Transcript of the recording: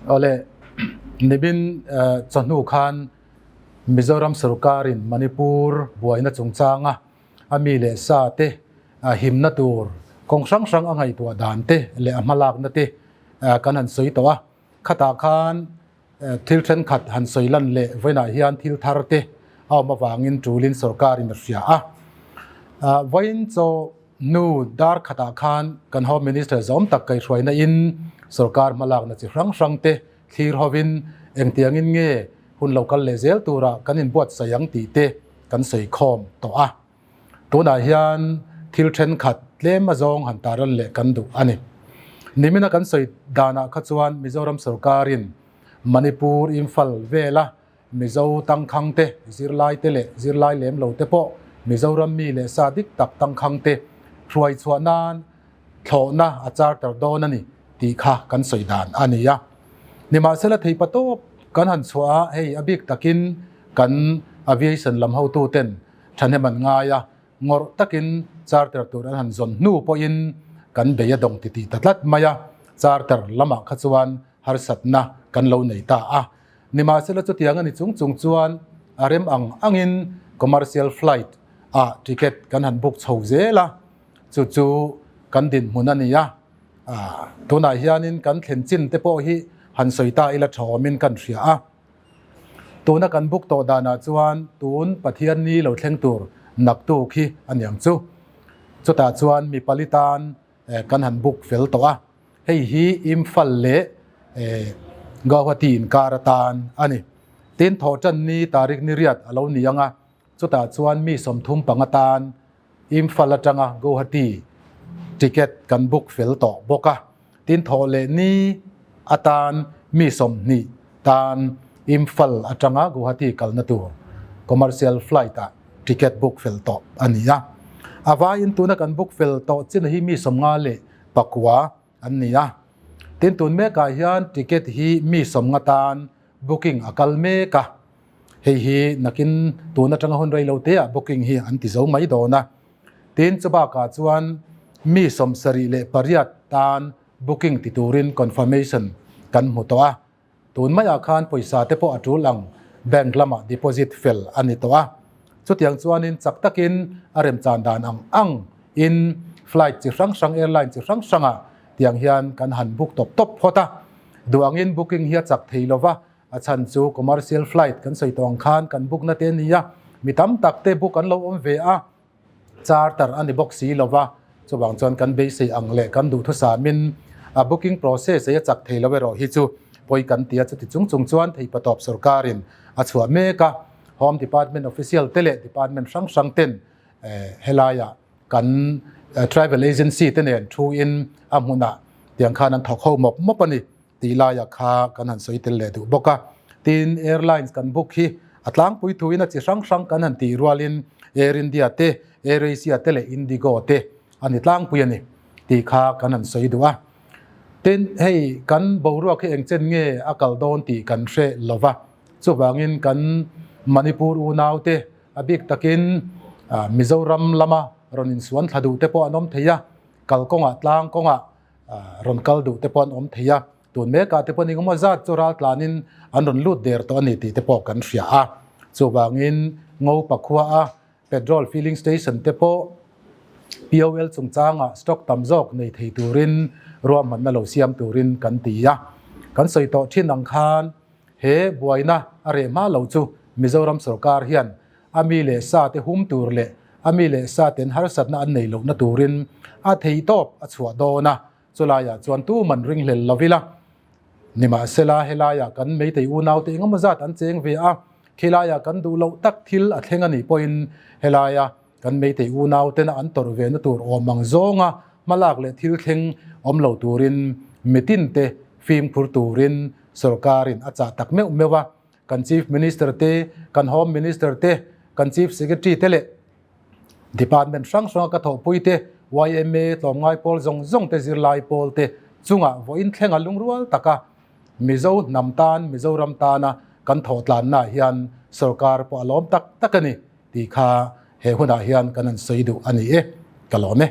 Awle, nimin chawhnu khan Mizoram sorkarin Manipur buaina chungchanga a mi leh sa te himna tur kawng hrang hrang a ngaihtuah dan te leh a hmalakna te kan han sawi tawh a. Khatah khan thil thenkhat han sawi lan leh vawiinah hian thil thar te a awm avangin tulin sorkarin a hria a. Vawiin chaw hnu dar khatah khan kan Home Minister zawm tak kaihhruaina in sorkar hmalakna chi hrang hrang te thlir hovin engtiangin nge hun lo kal leh zel tura kan inbuatsaih ang tih te kan sawi khawm tawh a. Tunah hian thil thenkhat tlem azawng han taran leh kan duh a ni. Nimina kan sawi danah kha chuan Mizoram sorkarin Manipur Imphal vela Mizo tangkhang te, zirlai te leh zirlai lem lo te pawh Mizoram mi leh sa dik tak tangkhang te hruai chhuah nan thlawhna a charter dawn a ni tih kha kan sawi dan a ni a. Nimahsela theipa tawp kan han chhuah a, hei a bik takin kan aviation lam hotu ten thahnem an ngai a, ngawrh takin charter tur an han zawn hnu pawhin kan bei a dawng titih ta tlat mai a, charter lamah kha chuan harsatna kan lo nei ta a. Nimahsela chutiang a ni chung chung chuan a rem ang angin commercial flight ah ticket kan han book chho zel a, chu chu kan dinhmun a ni a. Tunah hianin kan thlen chin te pawh hi han sawi ta ila tha awmin kan hria a. Tuna kan book tawh danah chuan tun Pathian ni lo thleng tur naktu khi a niang chu. Chutah chuan mi pali tan kan han book fel tawh a. Hei hi Imphal leh Guwahati inkar atan a ni. Tin thawhtan ni tarik ni riat a lo ni ang a, chutah chuan mi 35 tan Imphal atanga Guwahati ticket kan book fel tawh bawk a. Tin thawh leh ni atan mi 20 tan Imphal atanga Guwahati kalna tur commercial flight ah ticket book fel tawh a ni a. A vaiin tuna kan book fel tawh chin hi mi 59 an ni a. Tin tun mekah hian ticket hi mi 50 tan booking a kal mek a. Hei hi nakin tun atanga hun rei lo te ah booking hi an ti zo mai dawn a. Tin chubakah chuan mi 78 tan booking ti turin confirmation kan hmu tawh a. Tun maiah khan pawisa te pawh a tul ang bank lamah deposit fel a ni tawh a. Chutiang chuanin chak takin a remchan dan ang ang in flight chi hrang hrang airline chi hrang hrangah tiang hian kan han book tawp tawp phawt a. Duangin booking hi a chak thei lova A chhan chu commercial flight kan sawi tawh ang khan kan book na te a ni a, mi tam tak te book an lo awm ve a, charter a ni bawk si lo va, chuvang chuan kan beisei ang leh kan duhthusamin a booking process ei a chak thei lo erawh hi chu pawi kan ti a, chuti chung chung chuan theipatawp sorkarin a chhuah mek a, Home Department official te leh department hrang hrang ten helaiah kan travel agency te nen thu in a hmunah tiang khan an thawk ho mawp mawp a ni. Tih laia kha kan han sawi tel leh duh bawk a. Tin, airlines kan book hi a tlangpui thuin a chi hrang hrang kan han tih rualin Air India te, Air Asia te leh Indigo te a ni tlangpui a ni tih kha kan han sawi duh a. Tin, hei kan boruak hi engchen nge a kal dawn tih kan hre lo va. Chuvangin kan Manipur unaute a bik takin Mizoram lama rawn insuan thla duh te pawh an awm thei a, kalkawngah tlang kawngah rawn kal duh te pawh an awm thei a, tun mekah te pawh engemaw zat chu ral tlanin an rawn lut der tawh a ni tih te pawh kan hria a. Chuvangin Ngopa khua a petrol filling station te pawh POL chungchangah stock tam zawk nei thei turin ruahmanna lo siam turin kan ti a. Kan sawi tawh thin ang khan he buaina a reh hma lo chu Mizoram sorkar hian a mi leh sa te hum tur leh a mi leh sa ten harsatna an nei lohna turin a thei tawp a chhuah dawn a, chulaiah chuan tuman ringhlel lo ila. Nimahsela helaiah kan meitei unaute engemaw zat an cheng ve a, khilaiah kan duh loh tak thil a thleng a nih pawhin helaia kan meitei unautena an tawrh ve na tur awm ang zawnga hmalak leh thil thleng awm lo turin mitinte fimkhur turin sorkarin a chah tak meuh meuh a. Kan Chief Minister te, kan Home Minister te, kan Chief Secretary te leh Department hrang hranga ka thawhpui te, yma tlawmngai pawl zawng zawng te, zirlai pawl te chungah vawiin thlenga lungrual taka Mizo hnam tan, Mizoram tana kan thawhtlannaah hian sorkar pawh a lawm tak tak a ni tih kha he hunah hian kan han sawi duh a ni e. Ka lawm e.